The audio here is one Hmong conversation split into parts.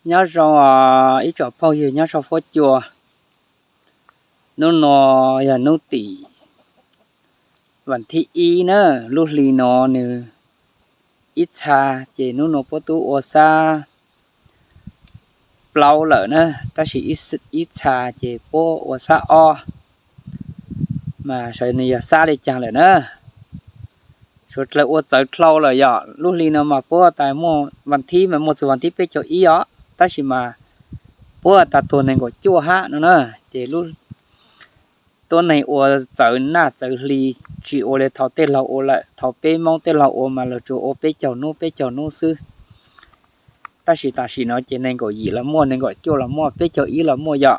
Nyob zoo os ib tsoom phooj ywg nyob saum huab cua. Hnub no yog hnub tim vas thib ib na, lub hli no nws ib txha, ces hnub no puab twb ua xab plaub lawm na, tab sis ib txha ces puab ua xab ob, mas xyov nws yog xab li caag lawm na. Suav dlawg ua txawv dlhau lawm yom, lub hli no mas puab tas muaj vas thib mas muaj txug vas thib peb caug ib os, tab sis mas puab tas tuag nees nkaum cuaj hab no na. Ces lub tuab neeg ua txawv naj txawv hli tsis ua li thaum tej laug ua lawm, thaum peb Moob tej laug ua mas luag tsuas ua peb caug hnub peb caug hnub xwb. Tab sis tam sim no ces nees nkaum yim los muaj, nees nkaum cuaj los muaj, peb caug ib los muaj yom.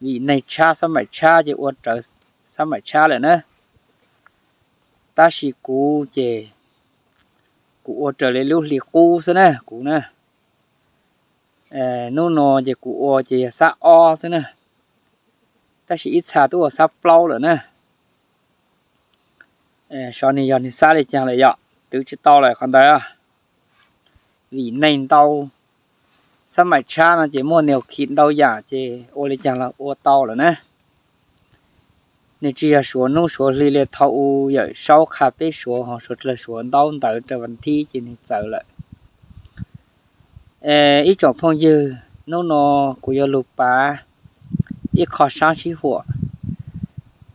Vim neeg tshab xab maim tshab ces ua raws xab maim tshab lawm na. Tab sis kuv ces kuv ua raws li lub hli qub xwb na kuv na. Hnub no ces kuv ua ces yog xab ob xwb na, tab sis ib txha twb ua xab plaub lawm na. Xyov nws yog nws xab li caag lawm yom, twv tsis tau lawm qhov ntawd. Vim neeg ntau, xab maim tshab no ces muaj nws khi ntau yam ces ua li caag los ua tau lawm na. Nws tsis yog suav hnub suav hli li thaum u yawm saub qha peb suav ho suav dlawg suav ntaub ntawv rau vas thib ces nws txawv lawm. Ib tsoom phooj ywg, hnub no kuv yuav lug pav ib qho sab sib huam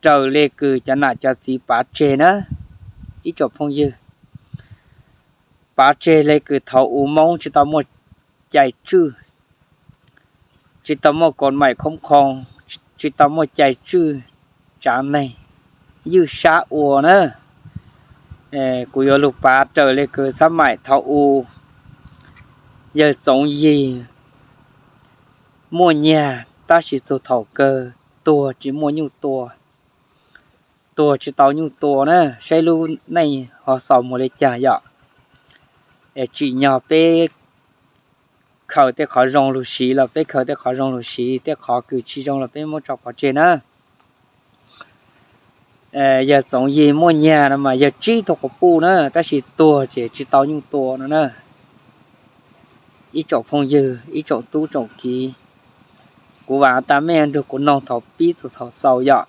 raws le kws cov nam cov txiv pav tseg na. Ib tsoom phooj ywg, pav tseg le kws thaum u Moob tsis tau muaj cai tswj, tsis tau muaj kos maim khoob khoo, tsis tau muaj cai tswj tsav neeg ywj sab ua na. Kuv yuav lug pav raws le kws xab maim thaum u yawg Txoov Yig muaj nyag tab sis txug thaum kawg tuag tsis muaj nyuj tua, tuag tsis tau nyuj tua na, saib lub neej ho xaus mus li caag yom. Tsim nyog peb khaws tej qhov zoo lug siv los peb khaws tej qhov zoo lug siv, tej qhov kws tsis zoo los peb muab tso pov tseg na. Yawg Txoov Yig muaj nyag no mas yawg tsib tug quas puj na, tab sis tuag ces tsis tau nyuj tua no na. Ib tsoom phooj ywg, ib tsoom tub tsoom kiv, kuv vaam tas mej nrug kuv noog thaum pib txug thaum xaus yom.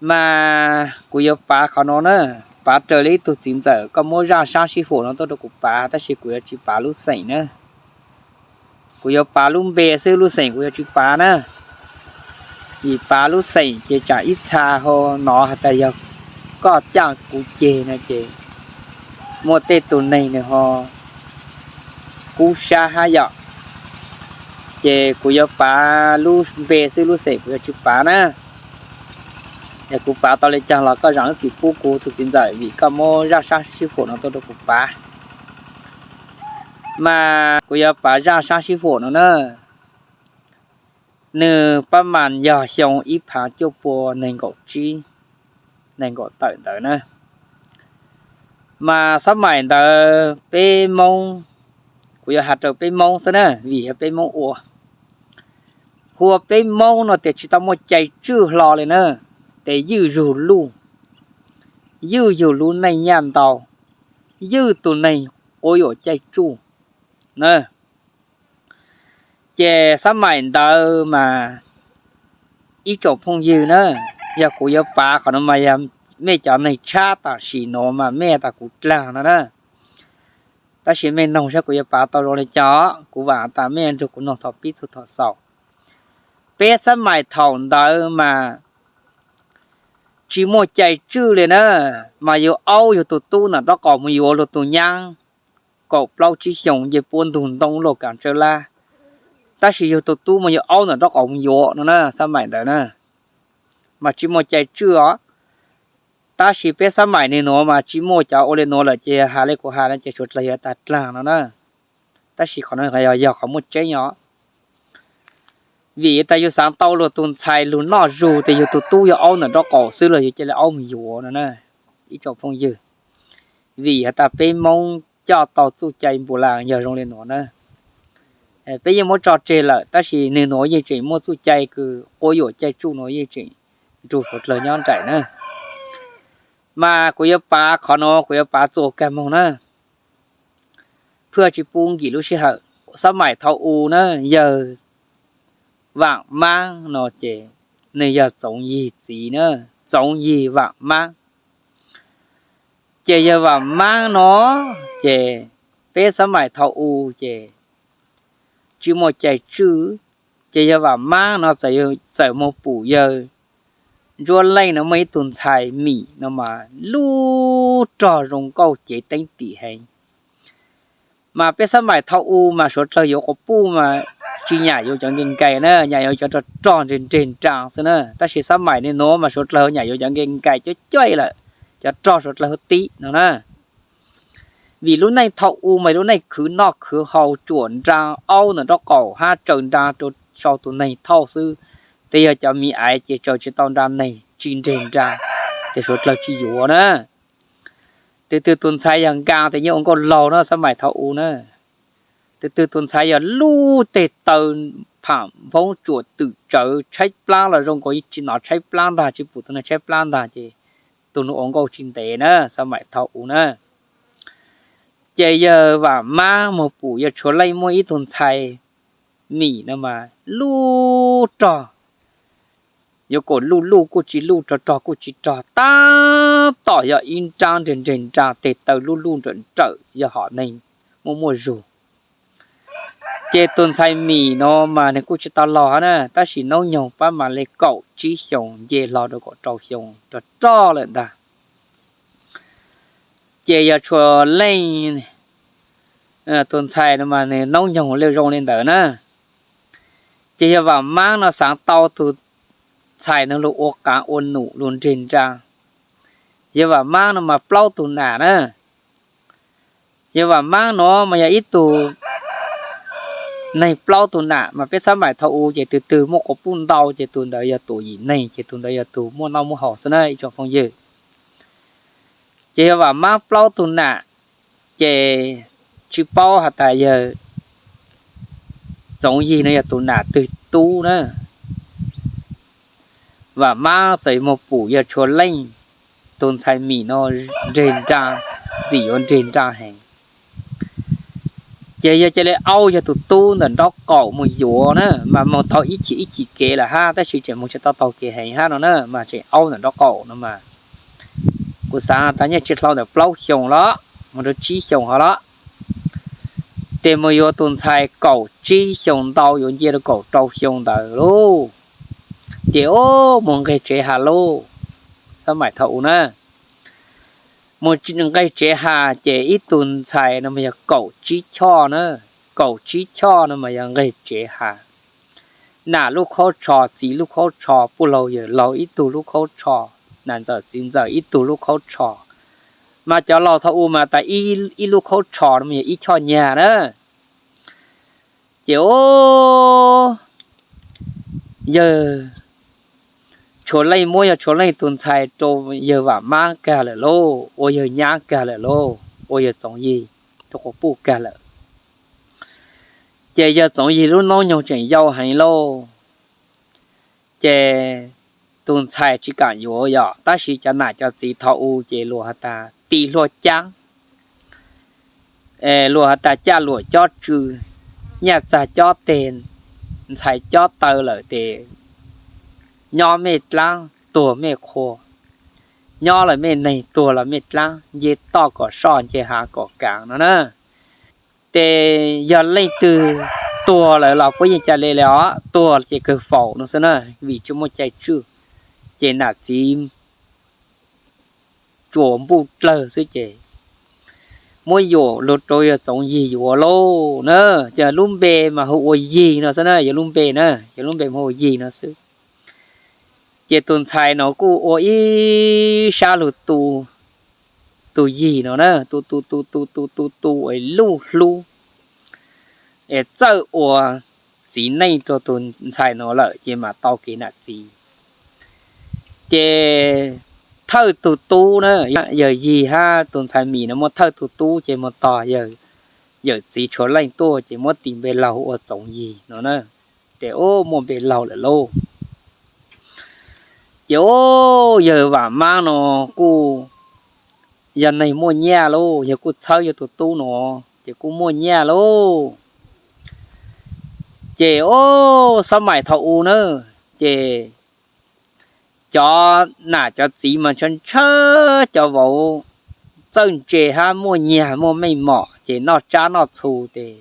Mas kuv yuav pav qhov no na, pav raws li ib tug txiv ntxawm koj muab zaj sab sib huam no tuaj rau kuv pav, tab sis kuv yuav tsis pav lub xeem na. Kuv yuav pav lub npe xwb, lub xeem kuv yuav tsis pav na. Vim pav lub xeem ces tsam ib txha ho nov has tas yog koj caj kuv ceg no ces muaj tej tug neeg nws ho kub sab hab yom. Ces kuv yuav pav lub npe xwb, lub xeem kuv yuav tsis pav na. Es kuv pav tau li caag los koj zaam lub txim pub kuv tug txiv ntxawm vim koj muab zaj sab sib huam no tuaj rau kuv pav. Mas kuv yuav pav zaj sab sib huam no na. Nws pab mas yog xyoo ib phav cuaj pua nees nkaum tsib, nees nkaum tawm ntawd na. Mas xab maim ntawd peb Moob, kuv yuav has rau peb Moob xwb na, vim yog peb Moob ua. Hu ua peb Moob no tias tsis tau muaj cai tswj hlo li na, tes ywj yug luj, ywj yug lub neej nyaj ntau, ywj tus neeg quab yuam cai tsuj na. Ces xab maim ntawd mas ib tsoom phooj ywg na, yog kuv yuav pav qhov no mas yog mej cov neeg tshab tam sim nuav mas mej tas kuv dlaag no na. Tab sis mej noog saib kuv yuav pav tau zoo li cas, kuv vaam tas mej nrug kuv noog thaum pib txug thaum xaus. Peb xab maim thaum ntawd mas tsis muaj cai tswj li na, mas yug aub yug tug tub ntawm nraub qaum mus yuav luag tug nyaab kaum plaub tsib xyoos nce puab ntug ntoo luaj kaam tsawb lab, tab sis yug tug tub mas yug aub ntawm nraub qaum mus yuav no na, xab maim ntawd na, mas tsis muaj cai tswj os. Tab sis peb xab maim nwg nuav mas tsis muaj cov ua li nuav lawm ces has le kuv has no ces suav dlawg yuav tas dlaag no na. Tab sis qhov no yog qhov muaj tseeb os. Vim tas yug xaav tau luag tug ntxhais lug noj zug tes yug tug tub yog aub ntawm nraub qaum xwb los yug ca le aub mus yuav no na, ib tsoom phooj ywg. Vim has tas peb Moob coj tau txuj cai npus las yog zoo li nuav na. Peb yeej muab tso tseg lawm tab sis nwg nuav yeej tseem muaj txuj cai kws quab yuam cai tsuj nuav yeej tseem nrug suav dlawg nyob nraim na. Mas kuv yuav pav qhov nuav, kuv yuav pav txuas kag moog na, phuaj tsis pub nkim lub sij hawm. xab maim thaum u na, yawg Vam Mab no ces nws yog Txoov Yig txiv na, Txoov Yig Vam Mab. Ces yawg Vam Mab no ces peb xab maim thaum u ces tsis muaj cai tswj, ces yawg Vam Mab no txawm mus pum yawg Ntsuab Leej no muaj ib tug ntxhais Mim no mas lub rog zoo nkauj cev teeb tim heev. Mas peb xab maim thaum u mas suav dlawg yuav quas puj mas tsis nyam yuav cov nkees nkais na, nyam yuav cov rog rog nreg nreg nra xwb na, tab sis xab maim niaj hnub mas suav dlawg nyam yuav cov nkees nkais cuab cuab lawm, cov rog suav dlawg tib no na. Vim lub neej thaum u mas lub neej khwv noj khwv haus tsuam nra aub ntawm nraub qaum hab tsaws nra rau sau tus neeg thauj xwb, tes yog cov miv aiv ces tsaws tsis tau nra neeg tsis nreg nra, tes suav dlawg tsis yuav na. Tus twg tus ntxhais yog nkas tes yeej ua nkauj laug na xab maim thaum u na. Tus twg tus ntxhais yog lub teg taw pham nphoob tsuam twm tsawv tshaib plab los zoo nkaus tsis nov tshaib plab ntag tsis pum tus neeg tshaib plab ntag ces tus nws ua nkauj tsis ntev na xab maim thaum u na. Ces yawg Vam Mab mus pum yawg Tshua Leej muaj ib tug ntxhais Mim no mas lub rog yuav kom luj luj kuj tsis luj, rog rog kuj tsis rog, tab tom yog ib nrab nreg nreg nra tes taw luj luj nrawm nrawm yog hom neeg muaj muaj zug. Ces tus ntxhais Mim no mas nws kuj tsis tau laus hab na, tab sis noob nyoog pab mas li kaum tsib xyoos nce hlo rau kaum rau xyoo rog rog lawm ntag. Ces yawg Tshua Leej tus ntxhais no mas nws noob nyoog li zoo li ntawd na. Ces yawg Vam Mab no xaav tau tus ntxhais no lug ua qaav ua num lug nreg nra. Yawg Vam Mab no mas plaub tug nam na. Yawg Vam Mab no mas yog ib tug neeg plaub tug nam mas peb xab maim thaum u ces tug twg muaj quas puj ntau ces tug ntawd yog tus yim neeg ces tug ntawd yog tug muaj noj muaj haus xwb na ib tsoom phooj ywg. Ces yawg Vam Mab plaub tug nam, ces tsis paub has tas yawg Txoov Yig no yog tus nam twg tub na. Vam Mab txawm moog pum yawg Tshua Leej tus ntxhais Mim no nreg nra, ntxim yuav nreg nra heev. Ces yawg ca le aub yawg tus tub ntawm nraub qaum moog yuav na, mas moog thaum ib chim ib chim kev lawm hab, tab sis tseem moog tsis tau taug kev heev hab no na, mas tseem aub ntawm nraub qaum no mas kuv xaav tas yeej tsis dlhau ntawm plaub xyoos los, moog rau tsib xyoos hov los. Ces moog yuav tus ntxhais kaum tsib xyoos ntau yuav nce rau kaum rau xyoo ntawd lauj. Ces moog nqeg tsev has lauj, xab maim thaum u na. Moog nqeg tsev has ces ib tug ntxhais no mas yog kaum tsib choj na, kaum tsib choj no mas yog nqeg tsev has. Nam lub khaub tsho, txiv lub khaub tsho, puj laug yawm laug ib tug lub khaub tsho, nam ntxawm txiv ntxawm ib tug lub khaub tsho. Mas cov laug thaum u mas tas ib lub khaub tsho no mas yog ib choj nyag na. Ces yawg Tshua Leej muab yawg Tshua Leej tus ntxhais rau yawg Vam Mab kag lawm lauj, ua yawg nyab kag lawm lauj, ua yawg Txoov Yig tus quas puj kag lawm. Ces yawg Txoov Yig lub noob nyoog tseem yau heev lauj. Ces tus ntxhais tsis kam yuav yom, tab sis cov nam cov txiv thaum u ces luag has tas ti hlua cab, luag has tas caj luam cob tsw, nyaj txag cob teg, ntxhais cob taw lawm ces nyob mej dlaab tuag mej qhua, nyob los mej neeg tuag los mej dlaab, nce toj kom soj nce hav kom kaav no na. Ces yog leej twg tuag lawm los puab yeej ca le le os, tuag ces kawg faus no xwb na, vim tsis muaj cai tswj. Ces nam txiv tsuas npuj dlawg xwb ces muab yuam lug rau yawg Txoov Yig yuav lauj na. Ces lub npe mas hu ua Yig no xwb na, yog lub npe na, yog lub npe mas hu ua Yig no xwb. Ces tus ntxhais no kuj ua ib sab lug tu tus Yig no na, tu tu tu tu tu tu tu es luj hlub, es txawj ua txiv neej rau tus ntxhais no lawm ces mam tau kev nam txiv. Ces thawj tug tub na, yawg Yig hab tus ntxhais Mim no muaj thawj tug tub ces mus tog yawm txiv Tshua Leej tuaj ces muab tis npe laug ua Txoov Yig no na. Ces muaj npe laug lawm lauj. Ces yawg Vam Mab no kuj yog neeg muaj nyaj lauj, yawg kuj txhawb yawg tus tub no, ces kuj muaj nyaj lauj. Ces ub, xab mais thaum ub na, ces cov nam cov txiv mas ntshaw ntshaw cov vauv txawj ntse hab muaj nyiag muaj meej mom ces noj tsab noj txhu ces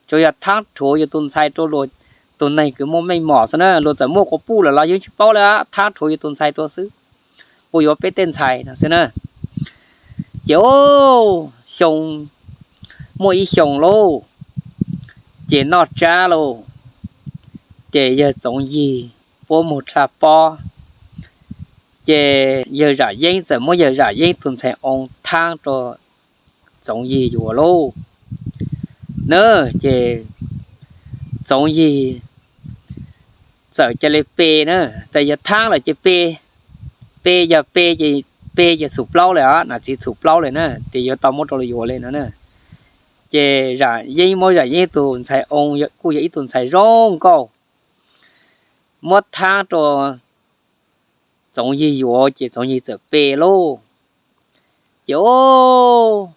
tsuas yog thaab rhuav yus tus ntxhais rua luag tus neeg kws muaj meej mom xwb na. Luag txawm muaj quas puj lawm los yeej tsis paub le, thaab rhuav yus tus ntxhais rua xwb, puas yuav peb tej ntxhais no xwb na. Ces ub, xyoo, muaj ib xyoos lauj, ces noj tsab lauj, ces yawg Txoov Yig puab moog dlha pob, ces yawg Zam Yeeb txawm muab yawg Zam Yeeb tus ntxhais oo thaab rua Txoov Yig yuav lauj. Na, ces Txoov Yig txawm ca le pe na, tas yog thaab lawm ces pe, pe yog pe ces, pe ces txhum plaub le os, nam txiv txhum plaub le na, ces yuav tau muab rua lawv yuav le no na. Ces Zam Yeeb muab Zam Yeeb tus ntxhais oo kuj yog ib tug ntxhais zoo nkauj, muab thaab rua Txoov Yig yuav ces Txoov Yig txawm pe lauj. Ces ub,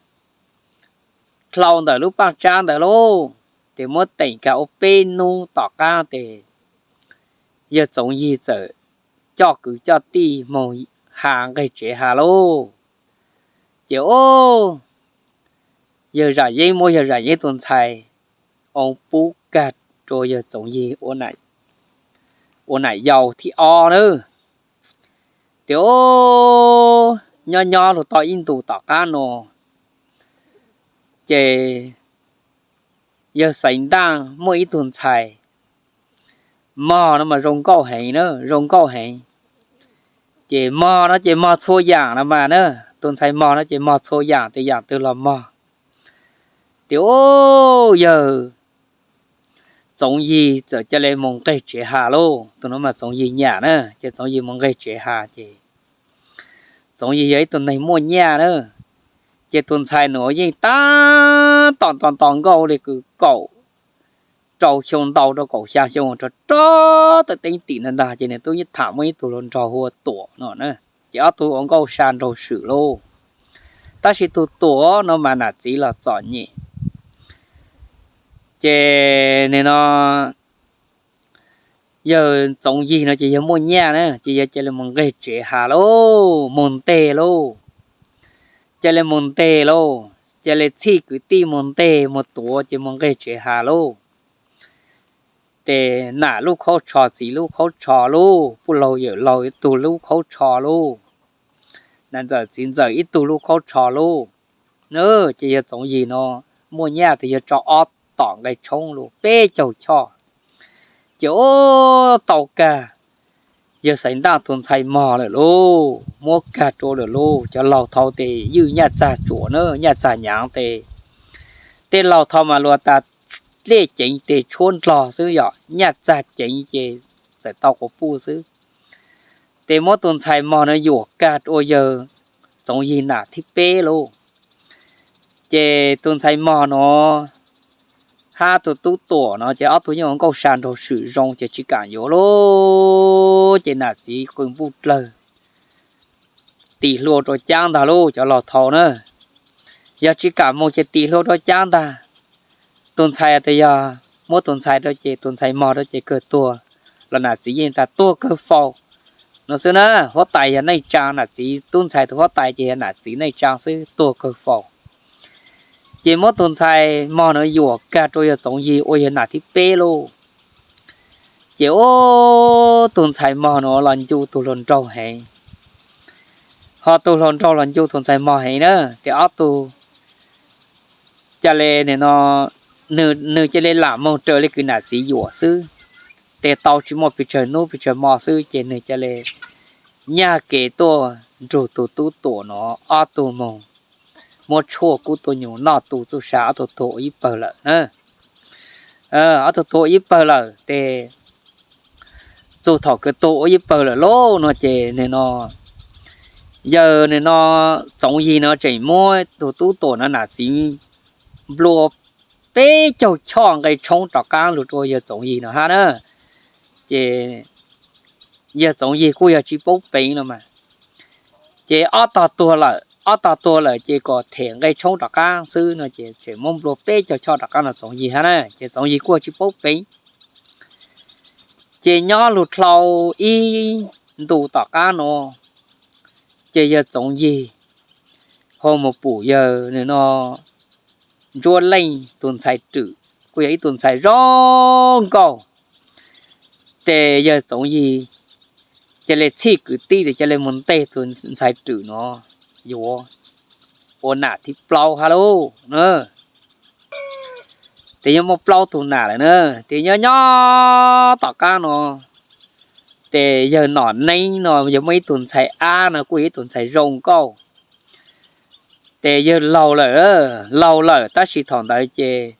dlhau ntawm lub paaj tsab ntawd lauj, ces muab teem kag ua peb nub tom qaab tes yawg Txoov Yig txawm coj kwv coj tij moog has nqeg tsev has lauj. Ces ub, yawg Zam Yeeb muab yawg Zam Yeeb tus ntxhais oo pub kag rua yawg Txoov Yig ua nam yau thib ob na. Ces ub, nyob nyob lug tau ib ntus tom qaab nuav, ces yawg Xaiv Ntaaj muaj ib tug ntxhais mog no mas zoo nkauj heev na, zoo nkauj heev. Ces mog no ces mog txhua yaam no mas na, tus ntxhais mog no ces mog txhua yaam, tes yaam twg los mog. Ces ub, yawg Txoov Yig txawm ca le moog nqeg tsev has lauj. Tus nuav mas Txoov Yig nyam na, ces Txoov Yig moog nqeg tsev has ces Txoov Yig yog ib tug neeg muaj nyaj na, ces tus ntxhais nuav yeej tab tom nto nto nkauj le kws kaum rau xyoo ntau rau kaum xyaa xyoo rog rog tawm teeb tim ntag ntag, ces nws tub yeej tham muaj ib tug hluas nraug hu ua Tuam no na, ces ob tug ua nkauj sa nraug swm lauj. Tab sis tus Tuam no mas nam txiv los txom nyem. Ces nim no yawg Txoov Yig no ces yawg muaj nyaj na, ces yawg ca le moog nqeg tsev has lauj, moog nteg lauj, ca le moog nteg lauj, ca le txhij kwv tij moog nteg moog tuav ces moog nqeg tsev has lauj. Ces nam lub khaub tsho txiv lub khaub tsho lauj, puj laug yawm laug ib tug lub khaub tsho lauj, nam ntxawm txiv ntxawm ib tug lub khaub tsho lauj. Ces yawg Txoov Yig no muaj nyaj tes yawg tso ob tom nqe tshoob lauj, peb caug choj. Ces ub, tau kag yawg Xaiv Ntaaj tus ntxhais mog lawm lauj, muab kag rua lawm lauj. Cov laug thaud tes ywj nyaj txag tsuam na, nyaj txag nyaav tes, tej laug thaud mas luag tas dlej ceev tes tshuab ndlog xwb, yog nyaj txag ceev ces txawm tau quas puj xwb. Ces muab tus ntxhais mog no yuam kag rua yawg Txoov Yig nam thib peb lauj. Ces tus ntxhais mog no hab tus tub Tuam no ces ob tug yeej ua nkauj sa nraug swm zoo ces tsis kam yuav lauj. Ces nam txiv qw npuj dlawg tis hlua rua caab ntag lauj, cov laug thaud na. Yog tsis kam moog ces tis hlua rua caab ntag. Tus ntxhais tes yog muab tus ntxhais rua ces tus ntxhais mog rua ces kawg tuag, los nam txiv yeej tas tuag kawg faus no xwb na. Huab tais yog neej tsaa, nam txiv tub ntxhais tus huab tais ces yog nam txiv neej tsaa xwb, tuag kawg faus. Ces muab tus ntxhais mog no yuam kag rua yawg Txoov Yig ua yawg nam thib peb lauj. Ces ub, tus ntxhais mog no los ncu tus hluas nraug heev, ho tus hluas nraug los ncu tus ntxhais mog heev na. Ces ob tug ca le no, nws ca le lam moog raws le kws nam txiv yuam xwb. Ces tau tsis muaj pes tsawg nub pes tsawg mo xwb ces nws ca le nyag kev tuaj nrug tus tub Tuam no, ob tug moog muab tshuaj kub tuab nyuas noj tu txuj sa, ob tug tuag ua ib pawg lawm na. Ob tug tuag ua ib pawg lawm ces txug thaum kws tuag ua ib pawg lawm lauj no ces nws no, yawg nws no, Txoov Yig no tseem muab tus tub Tuam no nam txiv nplua peb caug choj nqe tshoob rov qaab lug rua yawg Txoov Yig no hab na. Ces yawg Txoov Yig kuj yog tsis paub peev no mas, ces ob tog tuag lawm, ob tog tuag lawm ces kom them nqe tshoob rov qaab xwb no ces tseem muab nplua peb caug choj rov qaab no Txoov Yig hab na. Ces Txoov Yig kuj tsis paub peev, Ces nyob lug dlhau ib ntu tom qab no, ces yawg Txoov Yig ho mus pum yawg no Ntsuab Leej tus ntxhais Rwm, kuj yog ib tug ntxhais zoo nkauj. Ces yawg Txoov Yig cia li txhij kwv tij ces cia li mus nteg tus ntxhais Rwm no yuav ua nam thib plaub hab lauj. Ces yog muaj plaub tug nam lawm na. Ces nyob nyob tom qab no, ces yawg Nom Neeb no yog muaj ib tug ntxhais ab no kuj yog ib tug ntxhais zoo nkauj. Ces yawg laug lawm, laug lawm tab sis thaum ntawd ces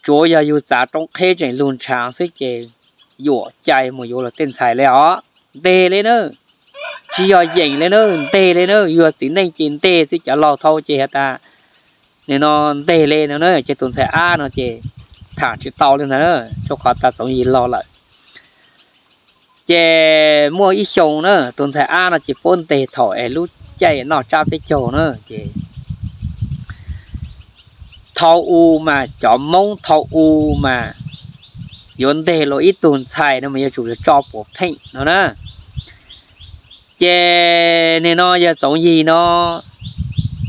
tsuav yog yug txav roob qheb tseem lug ntshav xwb ces yuam cai mus yuav luag tej ntxhais le os, nteg le na. Tsis yog yeem le na, nteg le na, yug txiv neej ces nteg xwb, cov laug thau ces has tas nim no nteg le no na. Ces tus ntxhais ab no ces tham tsis tau le ntawd na, rua qhov tas Txoov Yig laug lawm. Ces muaj ib xyoo na, tus ntxhais ab no ces puab nteg thaum es lub caij noj tsab peb caug na, ces thaum u mas cov Moob thaum u mas yuav nteg luag ib tug ntxhais no mas yuav tsum tso puav pheej no na. Ces nim no yawg Txoov Yig no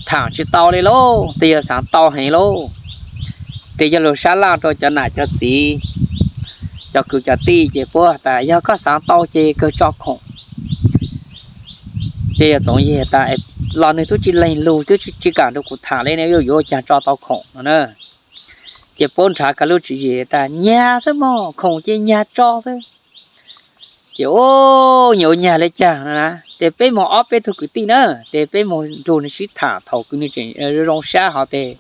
tham tsis tau li lauj, tes yawg xaav tau heev lauj. Ces yawg lug sab laj rau cov nam cov txiv, cov kwv cov tij, ces puab tas yog koj xaav tau ces kawg tso khoom. Ces yawg Txoov Yig tas los nwg tub tsis leeg lug, tub tsis kam rau kuv tham le, yuav yuav caag tso tau khoom no na. Ces puab nrhav kag lub tswv yim tas nyag xwb mog, khoom ces nyag tso xwb. Ces u, nyag ua nyag le caag no na, ces peb moog ob peb tug kwv tij na, ces peb moog nrug nwg sib tham thaum kws nwg tseem zoo sab hov tes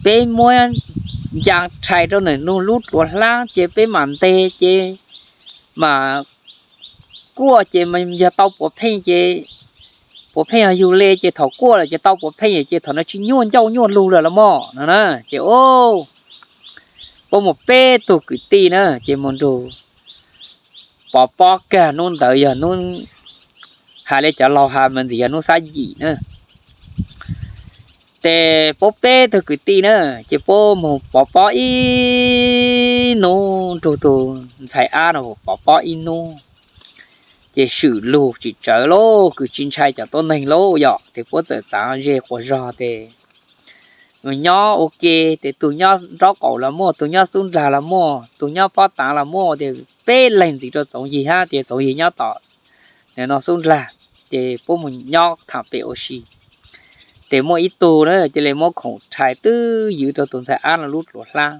peb muab ncaa rhais rau nwg nug lub dluav hlaab ces peb mam nteg ces mam kuaj ces yog tau puav pheej ces puav pheej yog yug le ces thaum kuaj lawm ces tau puav pheej ces thaum no tsis nyuaj ncauj nyuaj lug lawm los mog no na. Ces u, puab moog peb tug kwv tij na ces moog nrug Pov Pob kag. Nub ntawd yog nub has le cov laug has mas ntxim yog nub xab yim na. Ces puab peb tug kwv tij na ces puab moog Pov Pob ib nub, nrug tug ntxhais ab no Pov Pob ib nub. Ces swm lug tsim tsawv lauj, kws tsis ntshai cov tuab neeg lauj yom, ces puab txawm txaav ze quas zog tes nyob ua ke, tes tug nyob nraub qaum los muaj, tug nyob xub ndlag los muaj, tug nyob pob taav los muaj, tes peb leeg ntxiv rau Txoov Yig hab, tes Txoov Yig nyob tom no xub ndlag. Ces puab moog nyob thaam pem ua si, tes muaj ib tug na cia li muab khoom rhais twb ywv rau tus ntxhais ab no lub dluav hlaab.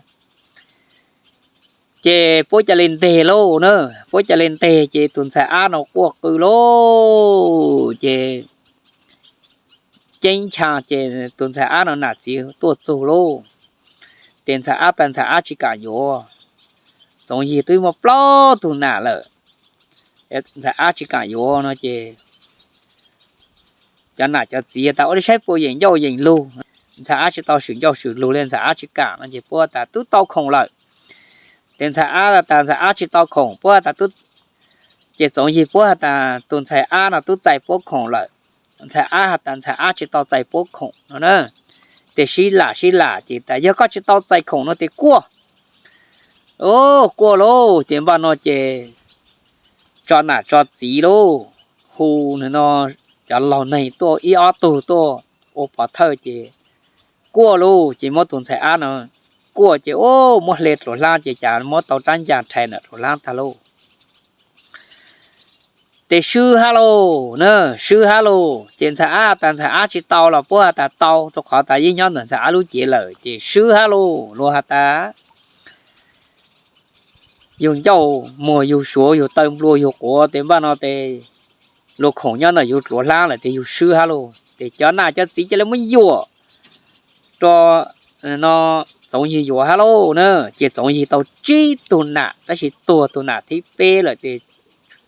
Ces puab ca le nteg lauj na, puab ca le nteg ces tus ntxhais ab no quaj qw lauj, ces ceeb ncha ces tus ntxhais ab no nam txiv tuaj txug lauj. Ces ntxhais ab tas ntxhais ab tsis kam yuav, Txoov Yig twb muaj plaub tug nam lawm, ntxhais ab tsis kam yuav no ces cov nam cov txiv tas ua le saib puas yeem ncauj yeem lug. Ntxhais ab tsis tau swm ncauj swm lug le, ntxhais ab tsis kam no ces puab tas twb tau khoom lawm. Ces ntxhais ab tas ntxhais ab tsis tau khoom, puab tas, ces Txoov Yig puab has tas tus ntxhais ab no twb txais puab khoom lawm. Ntxhais ab has tas ntxhais ab tsis tau txais puab khoom no na. Ces sib lam sib lam ces tas yog koj tsis tau txais khoom no tes kuaj. Kuaj lauj, ces npaj no ces tso nam tso txiv lauj, hu no cov laug neeg tuaj ib ob tug tuaj ua pov thawj ces kuaj lauj. Ces muab tus ntxhais ab no kuaj ces u, muab hle dluav hlaab ces cas muab tau rab ncaa rhais ntawm dluav hlaab tag lauj. Ces swb hab lauj na, swb hab lauj. Ces ntxhais ab tas ntxhais ab tsis tau los puab has tas tau, rau qhov tas yeej nyob ntawm ntxhais ab lub cev lawm ces swb hab lauj. Luag has tas yug ncauj muag yug suav yug taw nplua yug quav tes npaj no tes luag khoom nyob ntawm yug dluav hlaab lawm tes yug swb hab lauj. Ces cov nam cov txiv ca le muab yuam rau no Txoov Yig yuav hab lauj na. Ces Txoov Yig tau tsib tug nam tab sis tuag tug nam thib peb lawm ces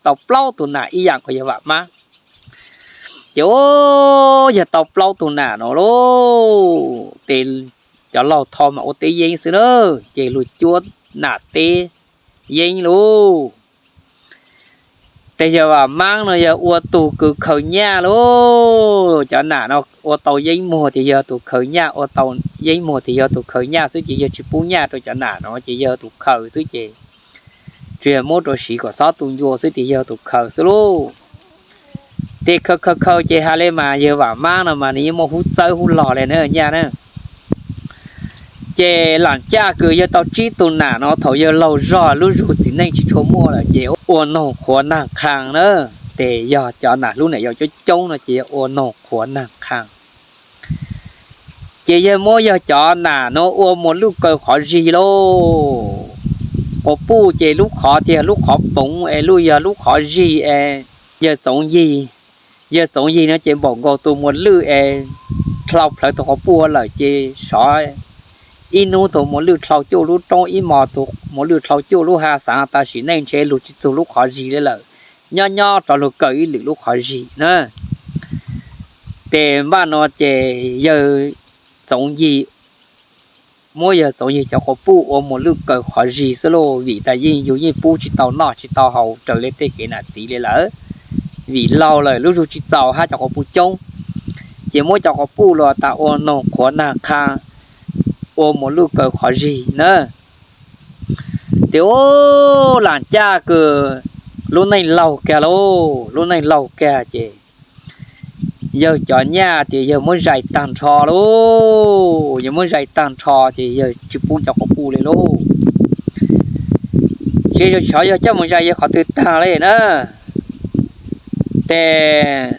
tau plaub tug nam ib yam nkaus yawg Vam Mab. Ces u, yog tau plaub tug nam no lauj, ces cov laug tho mas ua teb yeeb xwb na, ces luag cuab nam teb yeeb lauj. Ces yawg Vam Mab no yog ua tug kws khaws nyaj lauj. Cov nam no ua tau yeeb muag ces yog tug khaws nyaj, ua tau yeeb muag ces yog tug khaws nyaj xwb ces yawg tsis pub nyaj rau cov nam no ces yog tug khaws xwb ces tsuas yog muab rau siv kom xob tu ncua xwb, ces yog tus khaws xwb lauj. Ces khaws khaws khaws ces hais li mas yawg Vam Mab no mas nws yeej muaj hub txawb hub log li na nyaj na. Ces lam caj kws yawg tau tsib tug nam no thaum yawg laug zog lub zug txiv neej tsis tshua muaj lawm ces ua noog qhuav nag qhas na. Ces yog cov nam hlub nam yau coob coob no ces yog ua noog qhuav nag qhas. Ces yawg muab yawg cov nam no ua mus lwj kaw qhov zis lauj. Quas puj ces lub qhov tias lub qhov poov es lub yog lub qhov zis es yawg Txoov Yig, yawg Txoov Yig no ces npaum nkaus tus muas lwj es dlhau plhawv tus quas puj lawm ces sov ib hnub tus muas lwj dlhau cuj lub roob, ib hmos tus muas lwj dlhau cuj lub hav, xav tam sim neej ntshe lug tsis txug lub qhov zis li lawm, nyob nyob rov lug kaw ib lwm lub qhov zis na. Ces npaj no ces yawg Txoov Yig muab yawg Txoov Yig cov quas puj ua mus lwj kaw qhov zis xwb lauj, vim tas yeej yug yeej pub tsis tau noj tsis tau haus raws li tej kev nam txiv li lawm, vim laug lawm lub zug tsis txaus hab cov quas puj coob, ces muab cov quas puj los tas ua noog qhuav nag qhas, ua mus lwj kaw qhov zis na. Ces ua lam caj kws lub neej laug kag lauj, lub neej laug kag ces yawg cov nyaj tias yawg muab zais tag nrho lauj, yawg muab zais tag nrho ces yawg tsis pub cov quas puj li lauj. Ces xyov yawg coj mus zais yawg qhov twg tag li na. Ces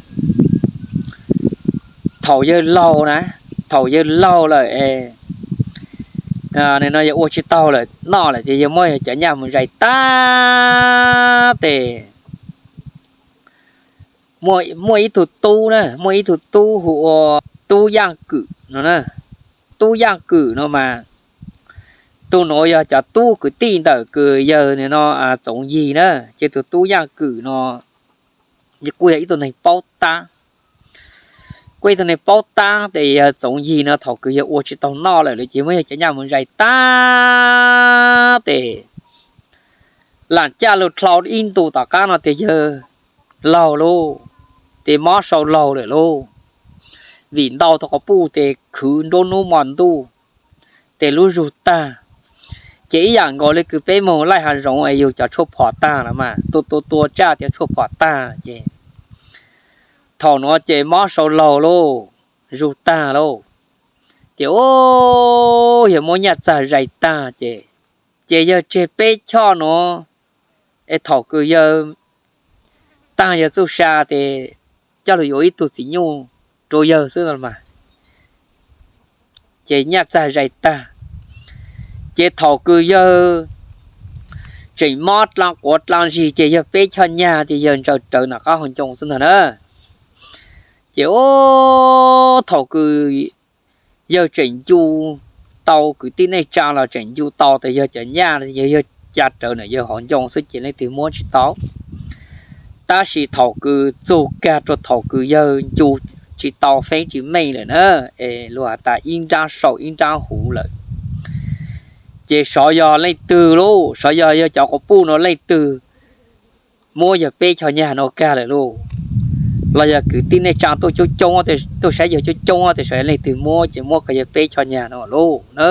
thaum yawg laug na, thaum yawg laug lawm es no yawg ua tsis taug lawm noj lawm ces yawg muab yawg cov nyaj mus zais tag tes muaj ib tug tub na, muaj ib tug tub hu ua Tub Yaj Kwm no na. Tub Yaj Kwm no mas tus nuav yog cov tub kwv tij ntawm kws yawg no Txoov Yig na, ces tus Tub Yaj Kwm no kuj yog ib tug neeg paub tab, kuj ib tug neeg paub tab tes yawg Txoov Yig no thaum kws yawg ua tsis taug noj lawm lawm ces muab yawg cov nyaj mus zais tag tes lam caj lug dlhau ib ntu tom qab no tes yawg laug lauj, tes mob sau laug lawm lauj, vim ntau tug quas puj tes khwv nruab hnub hmo ntuj, tes lub zug tag. Ces ib yam nkaus li kws peb moog laij hav zoov es yug cov tshuaj phom tag los mas tua tua tua tsaj tias tshuaj phom tag ces thaum nuav ces mob sau laug lauj, zug tag lauj, ces yawg muab nyaj txag zais tag ces, ces yawg tseg peb choj nuav es thaum kws yawg taag yawg txuj sa tes coj lug yuav ib tug txiv nyuj rua yawg xwb mas. Ces nyaj txag zais tag, ces thaum kws yawg tseem mob dlaa quav dlaa zig ces yawg peb choj nyaj ces yawg ntsaws rawv nram qab hauv ncoo xwb ntag na. Ces ua thaum kws yawg tseem ncu tau kwv tij neej tsaa los tseem ncu tau tes yawg cov nyaj yawg ca rawv nram yawg hauv ncoo xwb ces leej twg muab tsis tau. Tab sis thaum kws txug kag rua thaum kws yawg ncu tsis tau feeb tsis meej lawm na, es luag has tas ib nraab sau ib nraab huv lawm, ces sov yog leej twg lauj, sov yog yawg cov quas puj no leej twg muab yawg peb choj nyaj no kag lawm lauj, los yog kwv tij neej tsaa tuaj coob coob, tuaj saib yawg coob coob tes sov yog leej twg muab ces muab kag yawg peb choj nyaj no lauj na.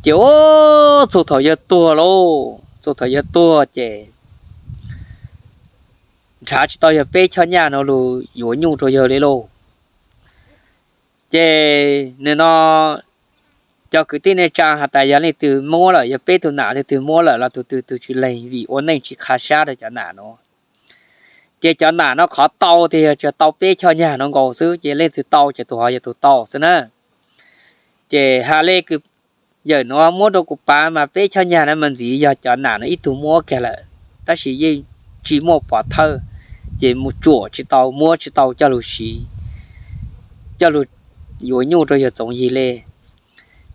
Ces ua txug thaum yawg tuag lauj, txug thaum yawg tuag ces nrhav tsis tau yawg peb choj nyaj no lug yuav nyuj rua yawg li lauj. Ces nws no cov kwv tij neej tsaa has tas yog leej twg muab lawm, yog peb tug nam leej twg muab lawm los tug twg tug tsis leeg vim ua neej tsis qha sab rau cov nam no. Ces cov nam no qhov tau tes yog tsuas tau peb choj nyaj no nkaus xwb ces leej twg tau ces tug hov yog tug tau xwb na. Ces has le kws yawm nuav muab rau kuv pav mas peb choj nyaj na mas ntxiv yog cov nam no ib tug muab kag lawm, tab sis yeej tsis muaj pov thawj, ces mus tsuam tsis tau, muab tsis tau coj lug siv, coj lug yuav nyuj rau yawg Txoov Yig le.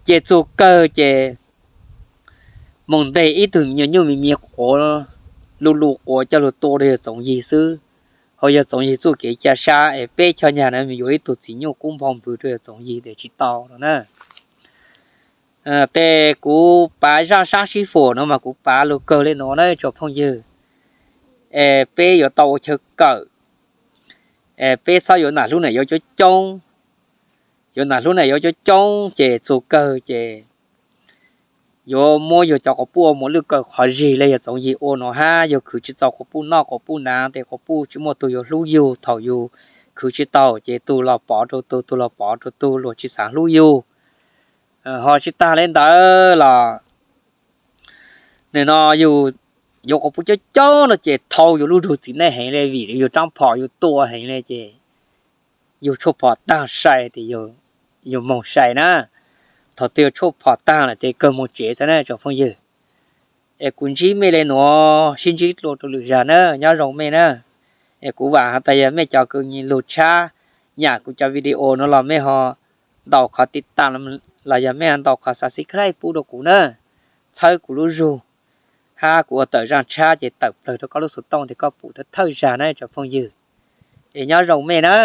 Ces txug kawg ces moog nteg ib tug me nyuam me me quav, lu lu quav coj lug tua rau yawg Txoov Yig xwb. Hauv yawg Txoov Yig txuj kev ca sab es peb choj nyaj na mus yuav ib tug txiv nyuj kub npau npws rau yawg Txoov Yig tes tsis tau no na. Tes kuv pav zaaj saab sib fum no mas kuv pav lug kawg le nuav na tsoom phooj ywg. Es peb yuav tau ua chaw kawm, es peb txhob yuav nam hlub nam yau coob coob, yuav nam hlub nam yau coob coob ces txug kawg ces yuav muab yus cov quas puj ua mus lwj kaw qhov zig le yawg Txoov Yig ua no hab, yus khwv tsis tau quas puj noj quas puj hnav tes quas puj tsis muaj tug yuav hlub yus. Thaum yus khwv tsis tau ces tug los pov rau tug, tug los pov rau tug, luag tsis xav hlub yus. Ho tsis tag le ntawd los nim no yus yuav quas puj coob coob no ces thau yus lub zug txiv neej heev le, vim yus rab phom yus tua heev le ces yus tshuaj phom tag sai tes yus moog sai na. Thaum twg yus tshuaj phom tag lawm ces kawg moog tsev xwb na tsoom phooj ywg. Es kuv ntsib mej le nuav, sib ntsib dlua rau lwm zag na, nyob zoo mej na. Es kuv vaam has tas yog mej cov kws nyiam lug tshab, nyiam kuv cov video no los mej ho ntaus qhov tiv tam los yog mej ho ntaus qhov subscribe pub rau kuv na, txhawb kuv lub zug, hab kuv ua tawm zaaj tshab ces tawm plawg rau koj lub xov tooj tes koj pum thawj thawj zag na tsoom phooj ywg. Es nyob zoo mej na.